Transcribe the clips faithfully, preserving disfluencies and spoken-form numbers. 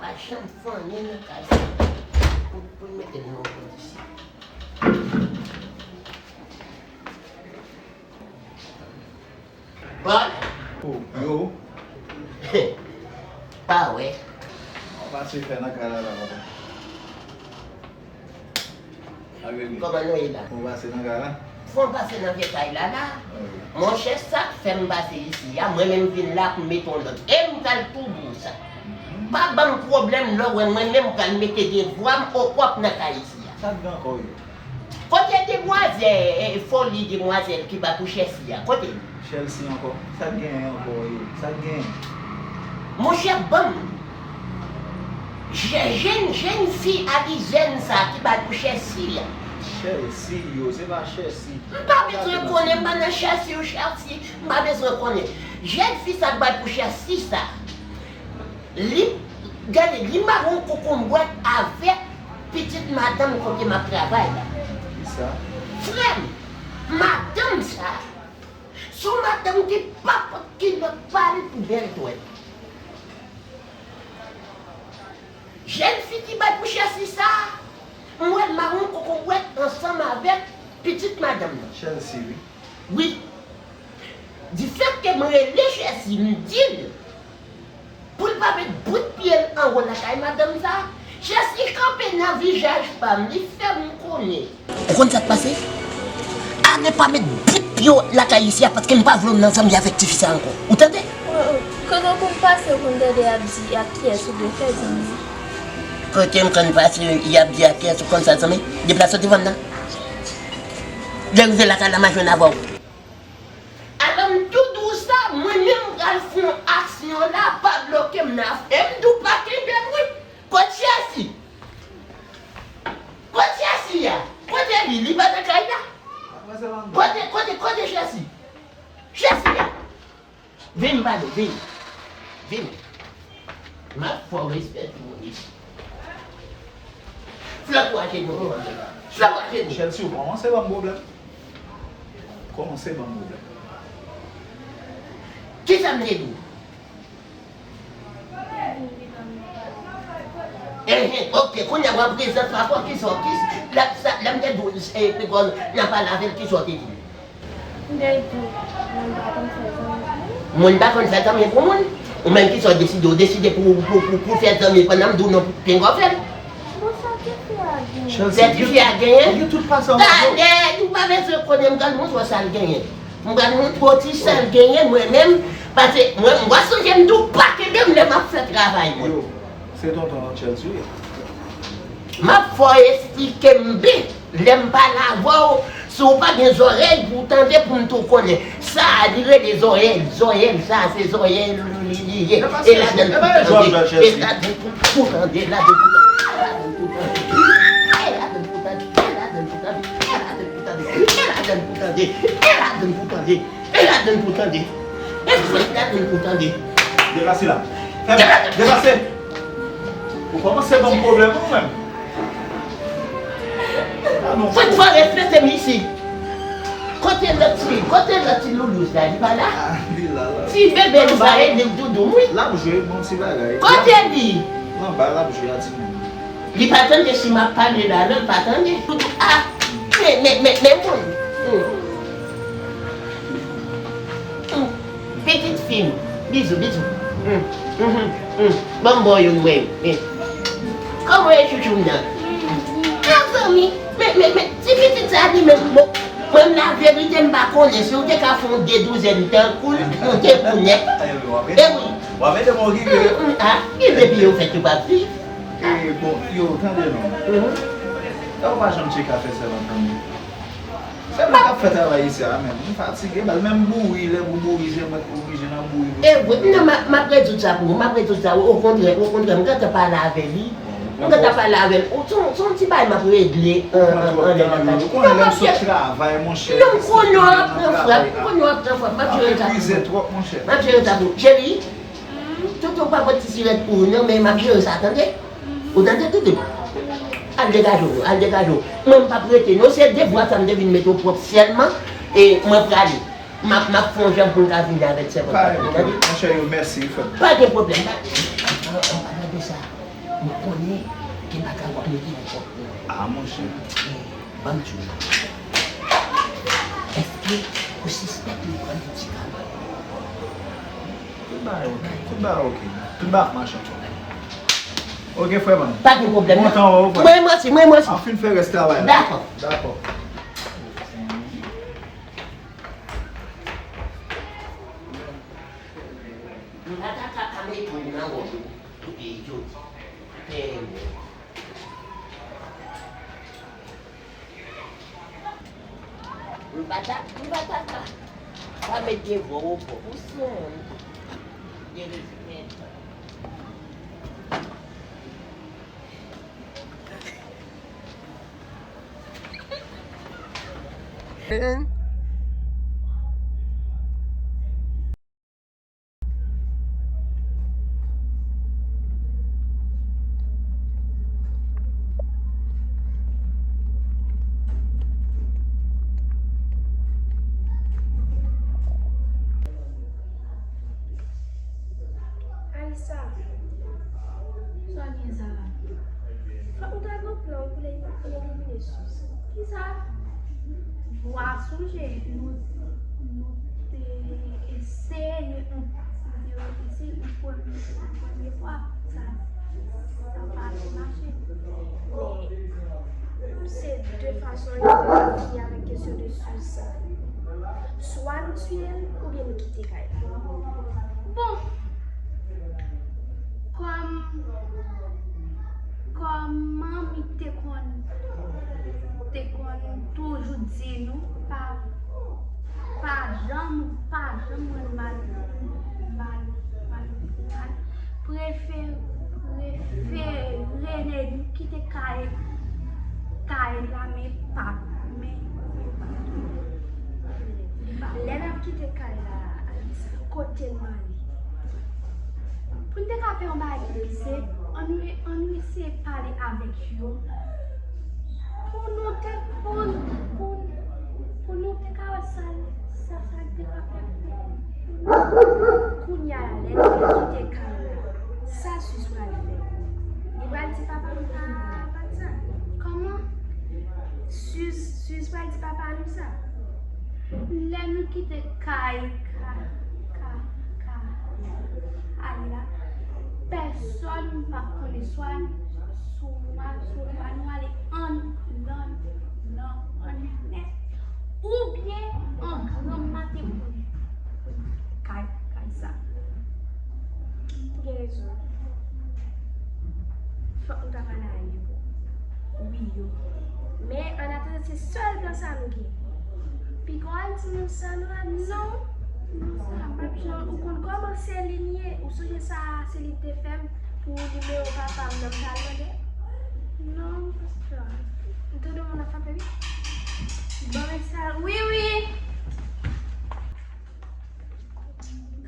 Pa janm fè anyen nan kay sa pou, pou l mete l nan yon kondisyon. Bon. Oh, yo. Pa wè. Ou pase fè nan kay la, la, papa. Kòman nou ye la? Ou pase nan kay la? Fò m pase nan vye kay la, la. Monchè, sa k fè m pase isi a, mwen menm vin la pou m mete yon lòd. E m pral tou di w sa. Pa ban m pwoblèm lè w wè mwen menm m pral mete devwa m opwòp nan kay isi a. Sa k gen ankò, yo? Kote demwazè, eh, foli demwazèl ki bat pou Chèsi a? Kote l? Chèlsi ankò? Sa k genyen ankò, yo? Sa k genyen? Monchè, ban m. Je-, jenn, jenn fi alizèn sa ki bat pou Chèsi a. Chèlsi, yo, se pa Chèsi. M pa bezwen konnen, m pa nan Chèsi ou Chèlsi, m pa bezwen konnen. Jenn fi sa k bat pou Chèsi sa. Li, gade, li mare yon kokonbwèt avèk pitit madanm kote m ap travay la. Kisa? Frè m, madanm sa, se yon madanm ki pa pot kilòt pa l pou bèl dwèt. Jèn fi ki bay pou Chèsi sa, m wè l mare yon kokonbwèt ansanm avèk pitit madanm nan. Chèlsi, wi. Wi. Difèt ke m rele Chèsi, m di l pou l pa met bout pye l anwo lakay madanm sa. Chèsi kanpe nan vizaj pa m, li fè m konnen. Ou konn sa k pase? Ale pa met bout pye w lakay isi a, paske m pa vle w nan zanmi avèk tifi sa ankò. Ou tande? Kote w konn pase, w konn tande y ap di ak kiyès ou vle fè zanmi? Kote m konn pase, y ap di ak kiyès ou konn fè zanmi? Deplase w devan m nan. Lè rive lakay la, m a jwenn avè w. Alò, m tou di w sa, mwen menm m pral fè yon aksyon la, pa bloke m nan. E m di w pa kenbe m, wi. Kot Chèsi? Kot Chèsi a? Kote li? Li pa nan kay la? Kote, kote, kote Chèsi? Chèsi a? Vin, m pale, vin. Vin. M ap fè w respè tou, wi. Flòt w ajenou, flòt w ajenou. Chèlsi, ou kòmanse ban m pwoblèm. Kòmanse ban m pwoblèm. Kisa m te di w? Enhen, ok, kounye a w ap prezans pa fò, kisa w, kisa, lè, sa, lè m te di w, e, Pegòl, n a pale avè l, kisa w te di l? M te di w, moun pa konn fè zanmi pou moun. Moun pa konn fè zanmi pou moun? Ou menm kisa w deside? Ou deside pou, pou, pou, pou fè zanmi pandan m di w non pou Pegòl fè l? Bon, sa tifi a genyen. Sa tifi a genyen? Ou gen tout pase anba do. Talè, ou pa bezwen konnen, m pral montre w sa l genyen. M pral montre w ti sa l genyen, mwen menm, paske mwen, m pral sonje m di w pa kenbe m lè m ap fè travay mwen. Yo, se tonton Chèlsi wi. M ap fè w esplike m byen lè m pale avè w, si w pa gen zòrèy pou w tande, pou m tou konnen. Sa a, li rele zòrèy, zòrèy, sa a se zòrèy li, li ye. E ladan l pou tande, e ladan l pou tande, ladan l pou tande, ladan l pou tande, e ladan l pou tande, e ladan l pou tande, e ladan l pou tande, e ladan l pou tande, e ladan l pou tande, e ladan l pou tande. Depase la. Fè m depase. Ou kòmanse ban m pwoblèm ou menm. Fòk fò respekte m isi. Kote lòt ti, kote lòt ti loulous la, li pa la? Ah, li la, la. Ti bebe li pa rele l doudou m wi. L ap jwe bon ti bagay. Kote li? Anba, l ap jwe a timoun. Li pa tande si m ap pale la, non, l pa tande. Ah, men, men, men, men moun. Hmm. Hmm. Pitit fi m, bizou, bizou. Hmm, hmm, hmm, hmm. Ban m ba w youn wè yo. Hmm. Kòman w ye chouchou m nan? Mezanmi, men, men, men, ti pitit sa li menm, bon, mwen m laverite m pa konnen si w te ka fè yon de douzèn tankou l, ou te pou nèt. E wi. W ap ede m okipe. Hmm, hmm, ah, gen de pye yo fèt yo p ap viv. E bon, yo, tande non. Mhm. E ou pa janm tcheke afè sèvant nan men. Se mwen k ap fè travay isi a menm. M fatige, bal menm bouri, lè pou bouri, se mwen k oblije nan bouri pou... E wi, non, m ap, m ap rezoud sa pou ou, m ap rezoud sa, okontrè, okontrè, m gentan pale avè li. M gentan pale avè l. Ou, se yon, se yon ti bagay m ap regle an, an, anndan nan kay. Ou konnen lè m sot travay, monchè. Non, m konnen w ap pran frap, m konnen w ap pran frap, m ap jere sa pou ou. Epuize twòp, monchè. M ap jere sa pou ou. Cheri, toutou pa pot ti sirèt pou ou non, men m ap jere sa, tande? Ou tande, toutou? Al degaje w, al degaje w. Mwen, m p ap rete non, se devwa sa m te vin mete w pwòp sèlman, e mwen prale. M ap, m ap fè yon jan pou m ka vini avèk sèvant la, tande? Monchè, yo, mèsi, frè m. Pa gen pwoblèm, pa, pa, pa, pa gade sa. Ou konnen ke bagay w ap mete nan kòb mwen. Ah, monchè. Ban m di w. Èske ou sispèk li pran medikaman? Tout bagay oke. Tout bagay oke. Tout bagay ap mache ankò. Oke, frè m. Pa gen pwoblèm, non. Kontan wè w, frè. Mwen, mèsi, mwen, mèsi. An fin fè rès travay la. Dakò. Dakò. M pa ta ka pa mete w nan wòb ou. Epi jodi, pè mwen. M pa ta, m pa ta ka pa met gen vwa w ankò. Ou sanwont. Gen respè. Aisa, sa w gen sa? Fòk nou ta gen plan pou nou elimine Sis. Kisa? Vwa sonje, nou, nou te eseye yon, nou te eseye yon premye, yon premye fwa. Sa, sa pa t mache. Men, se de fason yo te fini avèk kesyon de Sis sa. Swa nou tiye l, oubyen nou kite kay la. Bon, kòm, kòm manmi te konn, te konn toujou di nou, pa, pa janm, pa janm rann mal pou mal, mal, mal pou mal. Prefe-, prefere nou kite kay, kay la, men pa, men, men pa. Lè n ap kite kay la, Alisa, kote n prale? Pou n te ka fè yon bagay ki pi senp, ann nou, ann nou eseye pale avèk yo. Pou nou te, pou, pou, pou nou te ka wè sa, sa, sa te ka fè pou, pou nou. Kounye a la, lè nou fin kite kay la, sa Sis pral fè? Li pral di papa nou pa, pa sa. Kòman? Sis, Sis pral di papa nou sa. Lè nou kite kay, kay, kay, kay, kay la, pèsòn p ap konnen, swa, swa, swa nou ale an, nan, nan, an nèt, oubyen an granm maten pou, pou kay, kay sa. Ou gen rezon. Fòk nou ta pale a yo. Wi, yo. Men, annatandan, se sèl plan sa nou gen. Piga w al di nou sa nou ap di. Non. Non, sa p ap jan, ou konn kòman Selin ye? Ou sonje sa Selin te fè m pou nimewo papa m nan m t al mande? Non, m pa sonje. M tande moun ap frape, wi. Bon, men sa, wi, wi.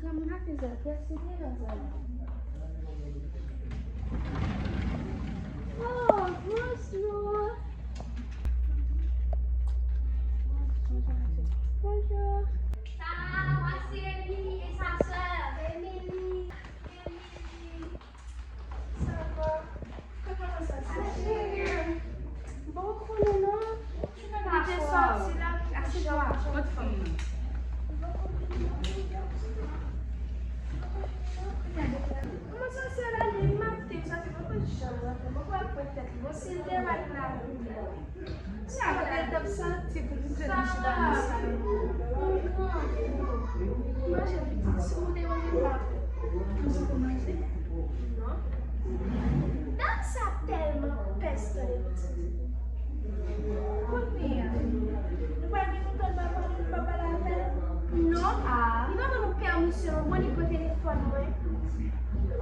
Granmoun ap fè zafè, se devan sa. Oh, bonjou. Bonjou. Sa, voici Emily et sa sœur. Emily, Emily. Sa va? Kòman sa se? Bon, ou konnen non. Li te sòti la. Asyè twa, kot fanm nan? Kòman sa se la, li maten, sa se poko janm rantre. Poko al pran tèt li. Bon, si l te wè l la. Sa bèl dam sa, ti pou li fè nou chita nan sa. Manje pitit, si ou te manje pa. Ou poko manje? Non. Dam sa tèlman pès, tande pitit. Kounye a, nou pral gen kontan pa pale, pa pale avè l? Non, li pa ban nou pèmisyon, bon, li pran telefòn mwen.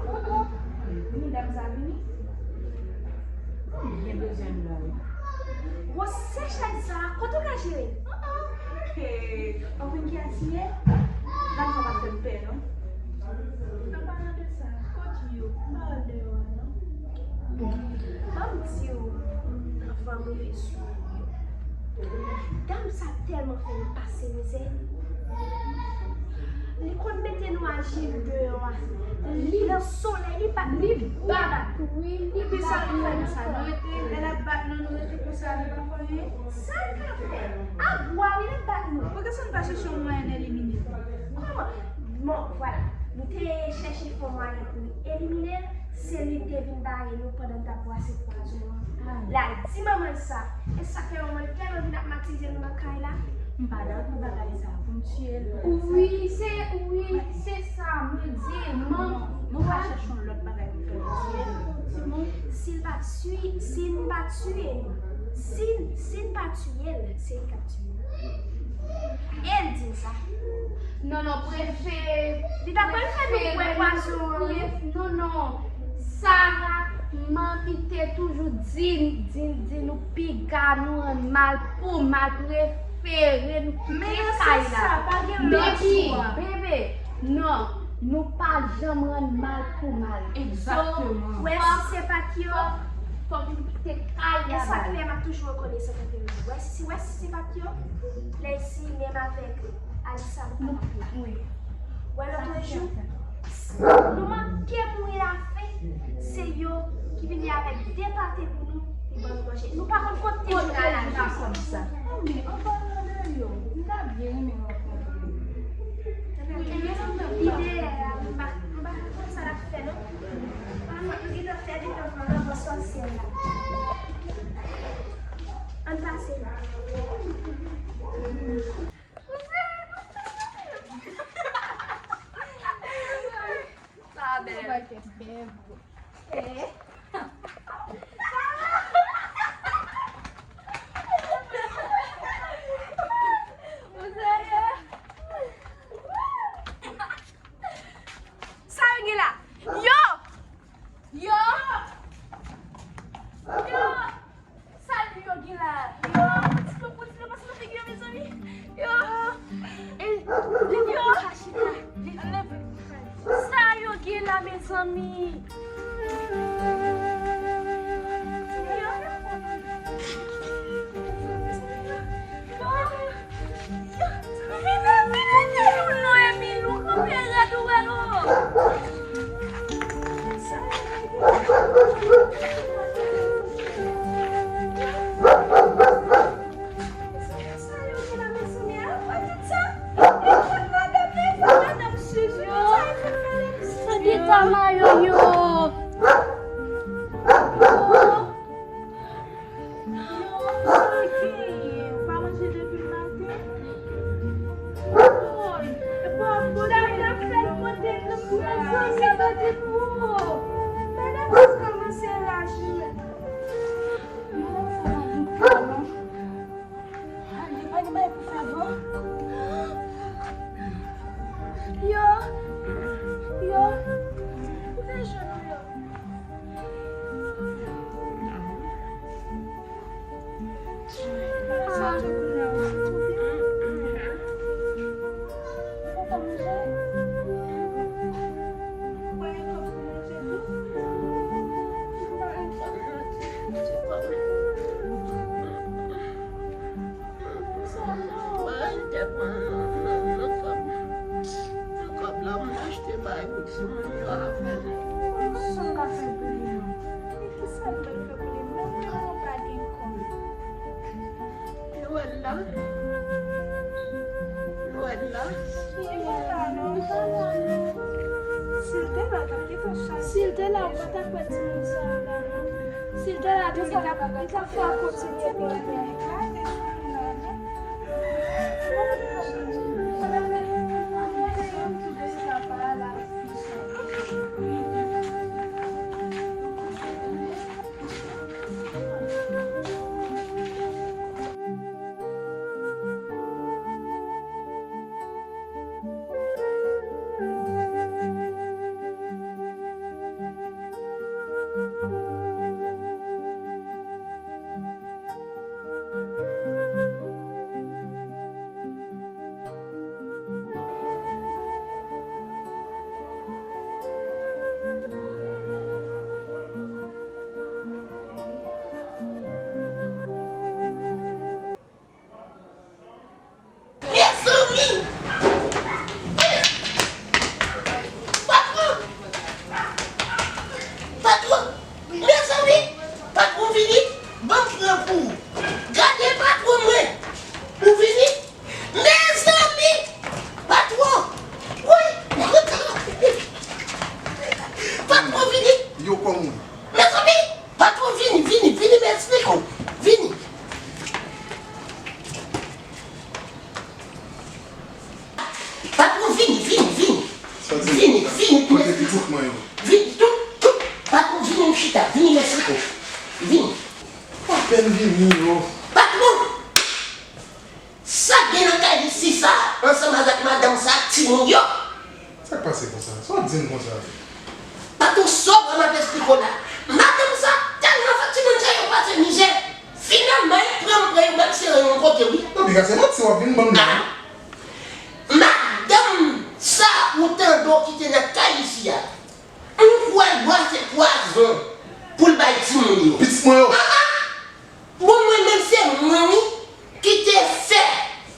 Oh, oh. Vini, dam sa vini. Byen bezwen m la, wi. Gwosè chay sa, kote w ka jere? An, an. Hey, w konn kiyès li ye? Dam sa pa fè m pè, non. An palan de sa, kot yo? M pa wè l deyò a, non. Ban m di w, anvan m rive sou yo. Dam sa tèlman fè m pase mizè. Li konn mete nou a jenou deyò a. Li nan solèy, li bat nou. Li bat, wi, li bat nou. Epi sa nou fè nou sa? Nou rete, lè l ap bat nou, nou rete konsa, nou pa fè anyen? Sa l ka fè? A bwa, wi, l ap bat nou. Poukisa n pa chèche yon mwayen elimine l? Kòman? Bon, vwala. Nou te chèche fè yon mwayen pou elimine l. Se li k te vin bare nou pandan n t ap bwase pwazon an. L al di manman l sa. E sa k fè manman l tèlman vin ap matize nou nan kay la. M pa dakò bagay sa a, pou m tiye l. Wi, se, wi, se sa, mwen di, manman. Nou pa chèche yon lòt bagay pou fè l tiye nou. Si l pa tiye, si n pa tiye nou, si, si n pa tiye l, se li k ap tiye nou. E l di l sa. Non, non, prefe. Li ta pral fè nou bwè pwazon an, wi. Non, non. Sa, manmi te toujou di n, di n, di nou piga nou rann mal pou mal, prefere nou kite kay la. Men non, se sa, pa gen lòt chwa. Bebe, non, nou pa janm rann mal pou mal. Egzakteman. Wè si se pa t yo. Fòk nou kite kay la. E sa k fè m ap toujou rekonesan anvè yo. Wè si, wè si se pa t yo, lè si menm avèk Alisa nou pa t ap la. Wi. Wè lòt jou, nou manke mouri lafen, se yo ki vini avèk de pate pou nou, li ban nou manje. Nou pa konn kote jounal la jwenn sa. Anben, an palan de yo, m ta byen renmen rankontre yo. Ide a, m pa, m pa konn sa l ap fè non. Fòk nou gentan fè devan sòsyè la. Ann pase la. Sa bèl. Sa yo gen la? Yo! Yo! Yo! Sa yo gen la? Yo! Ti lo, ti lo, pase nan figi yo, mezanmi. Yo! E, yo! Sa yo gen la, mezanmi? Yo! Yo! Yo, sa w genyen? Ou pa manje depi maten? Woy, epi w ap pote. Sa w ap fè l pote nan kouman sa, sa pa di pou ou. Madanm sa kòmanse raje. Madanm sa pa di pou ou, non. Ann, li pa gen bagay pou fè vre. Yo, yo, koute je nou yo. Mwen tèt mwen nan, nan, nan kòb. Nan kòb la, mwen achte bagay pou timoun yo avè l. Sa m ka fè pou li menm? E kisa m pral fè pou li menm? Menm mwen pa gen kòb. Nwèl la. Nwèl la. Li pa la non, li pa la non. Si l te la, w t ap gentan chache. Si l te la, ou pa t ap wè timoun sa a la non. Si l te la tou, li t ap, li t ap fè w kontinye pou l te deklare sou moun nan, non? Kote pitit mwen yo? Vin, tout, tout. Patwon, vini m chita. Vini m esplike w. Vini. Apèn vini yo. Patwon, sa gen nan kay isi sa, ansanm avèk madanm sa, timoun yo? Sa k pase konsa? Sa w ap di m konsa? Patwon, sa w wè m ap esplike w la. Madanm sa tèlman fè timoun sa yo pase mizè. Finalman, li pran m pran yo, m ap sere yon kote, wi. Non, piga se manti w ap vin ban m nan. Madanm sa ou tande w kite nan kay isi a, m kwè l bwase pwazon pou l bay timoun yo. Pitit mwen yo. Ah, ah! Bon, mwen menm se mwen, wi, ki te fè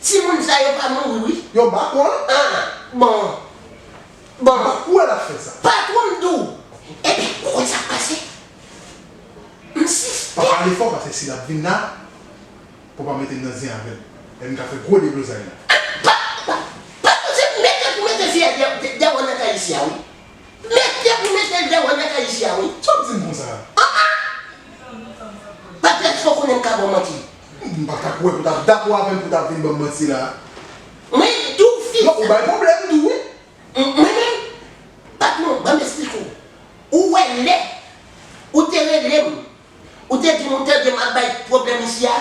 timoun sa yo pa mouri, wi. Yo bak ou, an? Ah, bon. Bon. Bak ou, l ap fè sa. Patwon, m di w. Epi, ou konn sa k pase? M sispèk. Pa pale fò, paske si l ap vin la, pou pa mete m nan zen avè l. Lè m ka fè gwo deblozay la. Pa, pa, pa, se mete pou mete fiyè dè, dè, dèwò nan kay isi a, wi. Mete pou mete dèwò nan kay isi a, wi. Sa w ap di m konsa? Ah, ah! Patwon, èske w konnen m ka ba w manti? M pa ta kwè pou w t ap dakò avè m pou w t ap vin ban m manti la. Mwen di w fi sa. Non, ou bay pwoblèm tou, wi. M, mwen menm, patwon, ban m esplike w. Ou wè lè ou te rele m, ou te di m ou tande m ap bay pwoblèm isi a,